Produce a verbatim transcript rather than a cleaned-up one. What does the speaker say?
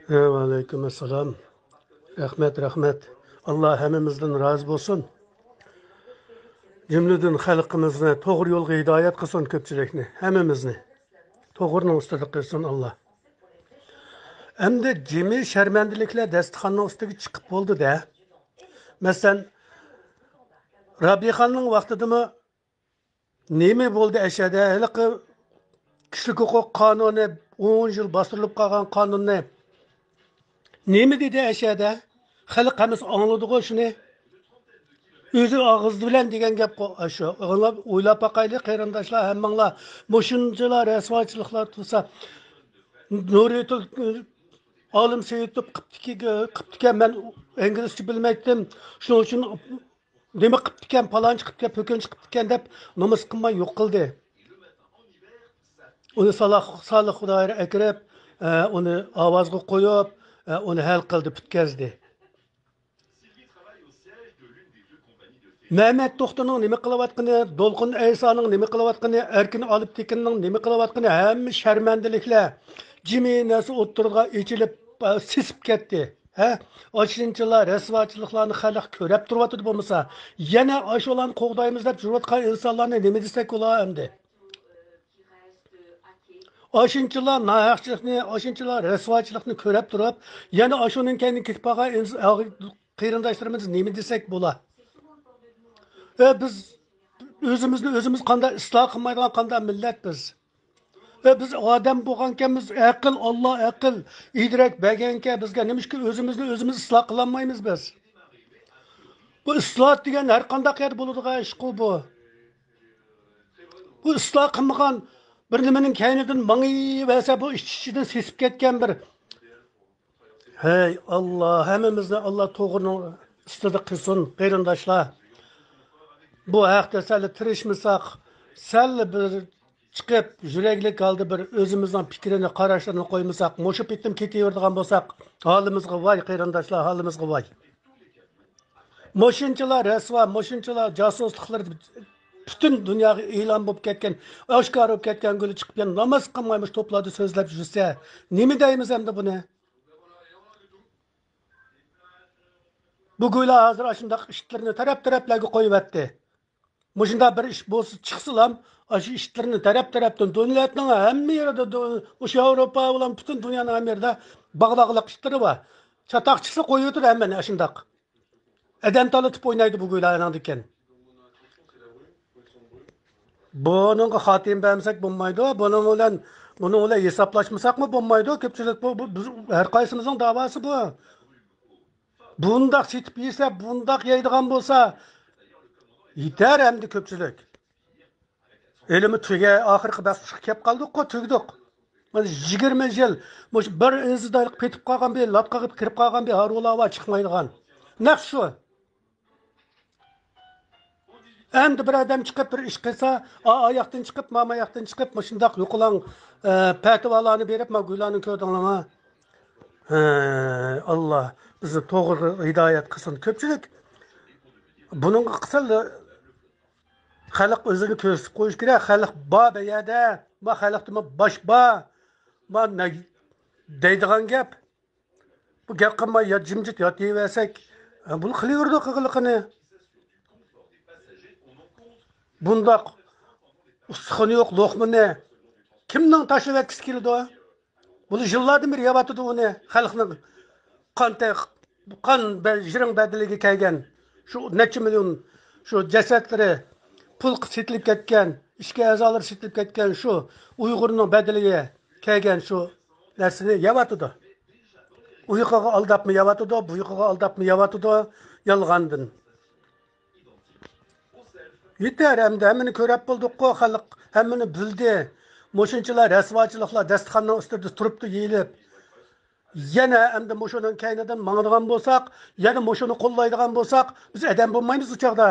ۋەئەلەيكۇم ئەسسالام. رەھمەت، رەھمەت. ئاللا ھەممىمىزدىن رازى بولسۇن. جۈملىدىن خەلقىمىزنى توغرا يولغا ھىدايەت قىلسۇن، كۆپچىلىكنى، ھەممىمىزنى توغرىنىڭ ئۈستىدە قىلسۇن ئاللا. ئەمدى جىمى شەرمەندىلىكلەر دەستىخاننىڭ ئۈستىگە چىقىپ بولدى-دە. مەسىلەن، رابىيەخاننىڭ ۋاقتىدىمۇ نېمە بولدى ئەشەدە؟ ھېلىقى كىشىلىك ھوقۇق قانۇنى، ئون يىل باستۇرۇلۇپ قالغان قانۇننى نېمە دېدى ئەشەدە؟ خەلق ھەممىسى ئاڭلىدىغۇ شۇنى. ئۆزى ئاغزى بىلەن دېگەن گەپقۇ ئاشۇ. ئاڭلاپ، ئويلاپ باقايلى قېرىنداشلار، ھەممىڭلار مۇشۇنچىلا رەسۋاچىلىقلار تۇرسا، نۇرىتۇل ئالىم سېيىتوف قىپتىكى-، قىپتىكەن، مەن ئىنگلىزچە بىلمەيتتىم، شۇنىڭ ئۈچۈن نېمە قىپتىكەن، پالانچى قىپتىكەن، پۆكۈنچى قىپتىكەن دەپ نومۇس قىلماي يوق قىلدى. ئۇنى سالىھ، سالىھ خۇدايار ئەكىرىپ، ئە، ئۇنى ئاۋازغا قويۇپ، ئە، ئۇنى ھەل قىلدى، پۈتكەزدى. مەمەت توختىنىڭ نېمە قىلىۋاتقىنى، دولقۇن ئەيسانىڭ نېمە قىلىۋاتقىنى، ئەركىن ئالپتېكىننىڭ نېمە قىلىۋاتقىنى، ھەممە شەرمەندىلىكلەر، جىمى نەرسە ئوتتۇرىغا ئېچىلىپ، ئە، سېسىپ كەتتى. ھە؟ ئاشۇنچىلا رەسۋاچىلىقلارنى خەلق كۆرەپ تۇرۇۋاتىدۇ بولمىسا، يەنە ئاشۇلارنى قوغدايمىز دەپ يۈرۈۋاتقان ئىنسانلارنى نېمە دېسەك بولا ئەمدى؟ ئاشۇنچىلا ناھەقچىلىقنى، ئاشۇنچىلا رەسۋاچىلىقنى كۆرەپ تۇرۇپ، يەنە ئاشۇنىڭ كەينىدىن كېتىپ قالغان ئىنس-، قېرىنداشلىرىمىز نېمە دېسەك بولا؟ ئە، بىز ئۆزىمىزنى ئۆزىمىز قانداق ئىسلاھ قىلمايدىغان قانداق مىللەت بىز؟ ئە، بىز ئادەم بولغانكەنمىز، ئەقىل، ئاللا ئەقىل، ئىدراك بەرگەنكەن بىزگە، نېمىشقا ئۆزىمىزنى ئۆزىمىز ئىسلاھ قىلالمايمىز بىز؟ بۇ ئىسلاھ دېگەن ھەر قانداق يەردە بولىدىغان ئىشقۇ بۇ. بۇ ئىسلاھ قىلمىغان، بىر نېمىنىڭ كەينىدىن ماڭىۋەرسە، بۇ ئىچ-ئىچىدىن سېسىپ كەتكەن بىر، ھەي ئاللا، ھەممىمىزنى ئاللا توغرىنىڭ ئۈستىدە قىلسۇن، قېرىنداشلار. بۇ ھەقتە سەل تىرىشمىساق، سەل بىر چىقىپ، يۈرەكلىك ھالدا بىر ئۆزىمىزنىڭ پىكرىنى، قاراشلىرىنى قويمىساق، مۇشۇ پېتىم كېتىۋېرىدىغان بولساق، ھالىمىزغا ۋاي، قېرىنداشلار، ھالىمىزغا ۋاي. مۇشۇنچىلا رەسۋا، مۇشۇنچىلا جاسۇسلۇقلىرى پۈتۈن دۇنياغا ئېلان بولۇپ كەتكەن، ئاشكارا بولۇپ كەتكەن گۈلى چىقىپ، يەنە ناماز قىلماي مۇشۇ توپلاردا سۆزلەپ يۈرسە، نېمە دەيمىز ئەمدى بۇنى؟ بۇ گويلا ھازىر ئاشۇنداق ئىتلىرىنى تەرەپ-تەرەپلەرگە قويۇۋەتتى. مۇشۇنداق بىر ئىش بولسا، چىقسىلام، ئاشۇ ئىتلىرىنى تەرەپ-تەرەپتىن، دۆلەتنىڭ ھەممە يېرىدە، دۆ-، مۇشۇ ياۋروپا بىلەن پۈتۈن دۇنيانىڭ ھەممە يېرىدە باغلاقلىق ئىتلىرى بار. چاتاق چىقسا قويۇۋېتىدۇ ھەممىنى ئاشۇنداق. ئادەم تالىتىپ ئوينايدۇ بۇ گويلا ئەنەڭدىكىن. بۇنىڭغا خاتىمە بەرمىسەك بولمايدۇ. بۇنىڭ بىلەن، بۇنىڭ بىلەن ھېسابلاشمىساقمۇ بولمايدۇ. كۆپچىلىك بۇ، بۇ، بىز ھەر قايسىمىزنىڭ داۋاسى بۇ. بۇنداق سېتىپ يېسە، بۇنداق يەيدىغان بولسا، يېتەر ئەمدى كۆپچىلىك. ھېلىمۇ تۈگە، ئاخىرقى باسقۇچقا كەپ قالدۇققۇ، تۈگىدۇق. مانا يىگىرمە يىل مۇشۇ بىر ئىنزىدا پېتىپ قالغان بىر، لاتقا كىرىپ قالغان بىر ھارۋىلار بار، چىقمايدىغان. نەق شۇ. ئەمدى بىر ئادەم چىقىپ بىر ئىش قىلسا، ئا، ئاياقتىن چىقىپ، ماما ئاياقتىن چىقىپ، مۇشۇنداق يوقىلاڭ، ئە، پەتىۋالارنى بېرىپ، ما گۇيلارنى كۆردۈڭلارمۇ؟ ھە، ئاللا بىزنى توغرا ھىدايەت قىلسۇن. كۆپچىلىك بۇنىڭغا قىسىل خەلق ئۆزىنى كۆرسىتىپ قويۇش كېرەك. خەلق بار بۇ يەردە، ما خەلقتىمۇ باش بار، ما نە-، دەيدىغان گەپ. بۇ گەپ قىلماي يا جىمجىت ياتىۋەرسەك، بۇنى قىلىۋېرىدۇ قىلغىنىنى. بۇنداق ئۇستىخىنى يوق لوقمىنى كىمنىڭ تاشلىۋەتكۈسى كېلىدۇ؟ بۇنى يىللاردىن بېرى يەۋاتىدۇ ئۇنى. خەلقنىڭ قان تەر-، قان بە-، يىرىڭ بەدىلىگە كەلگەن شۇ نەچچە مىليون شۇ جەسەتلىرى، پۇلغا سېتىلىپ كەتكەن، ئىچكى ئەزالىرى سېتىلىپ كەتكەن شۇ ئۇيغۇرنىڭ بەدىلىگە كەلگەن شۇ نەرسىنى يەۋاتىدۇ. ئۇ ياقىغا ئالداپمۇ يەۋاتىدۇ، بۇ ياقىغا ئالداپمۇ يەۋاتىدۇ، يالغاندىن. يېتەر ئەمدى، ھەممىنى كۆرەپ بولدۇققۇ، خەلق ھەممىنى بىلدى. مۇشۇنچىلا رەسۋاچىلىقلار داستىخاننىڭ ئۈستىدە تۇرۇپتۇ يېيىلىپ. يەنە ئەمدى مۇشۇنىڭ كەينىدىن ماڭىدىغان بولساق، يەنە مۇشۇنى قوللايدىغان بولساق، بىز ئادەم بولمايمىز ئۇ چاغدا.